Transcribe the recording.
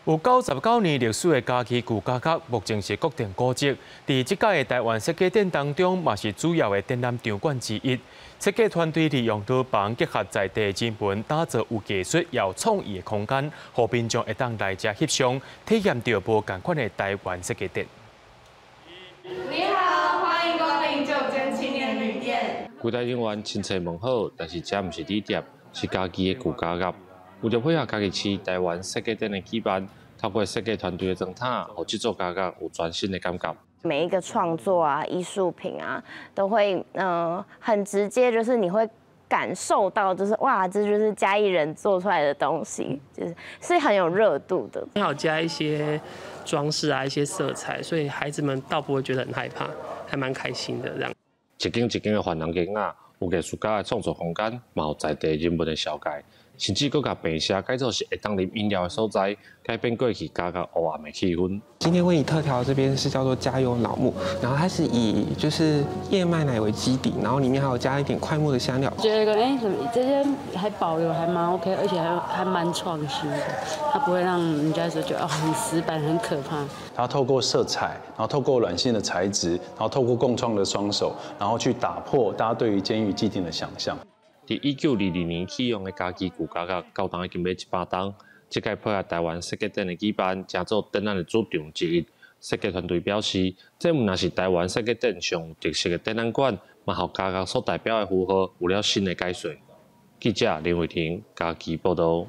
有99年歷史的嘉義舊家樂，目前是國定古蹟。佇這屆的台灣設計展當中，嘛是主要的展覽場館之一。設計團隊利用牢房結合在地人文，打造有藝術又創意的空間，予民眾會當來遮翕相，體驗著無仝款的台灣設計展。你好，歡迎光臨九間青年旅店。櫃台人員親切問好，但是這毋是旅店，是嘉義的舊家樂。為著配合嘉義市台灣設計展的舉辦，透過設計團隊的裝忝，予這座家樂有全新的感覺。每一個創作啊、藝術品啊，都會很直接，就是你會感受到，就是哇，這就是嘉義人做出來的東西，就是很有熱度的。剛好加一些裝飾啊，一些色彩，所以孩子們倒不會覺得很害怕，還蠻開心的這樣。一間一間的犯人間仔，有藝術家的創作空間，嘛有在地人文的紹介。甚至閣共病舍改做是會當啉飲料的所在，改變過去監獄黑暗的氣氛。今天為你特調這邊是叫做加油腦木，然後它是以就是燕麥奶為基底，然後裡面還有加一點檜木的香料。覺得哎，怎麼這間還保留還蠻 OK，而且還蠻創新的，它不會讓人家說覺得哦很死板很可怕。它透過色彩，然後透過軟性的材質，然後透過共創的雙手，然後去打破大家對於監獄既定的想象。佇1922年啟用的嘉義舊家樂，到今已經欲100冬。這屆配合台灣設計展的舉辦，成做展覽的主場之一。設計團隊表示，這毋但是台灣設計展上有特色的展覽館，嘛予家樂所代表的符號有了新的解說。記者林慧婷嘉義報導。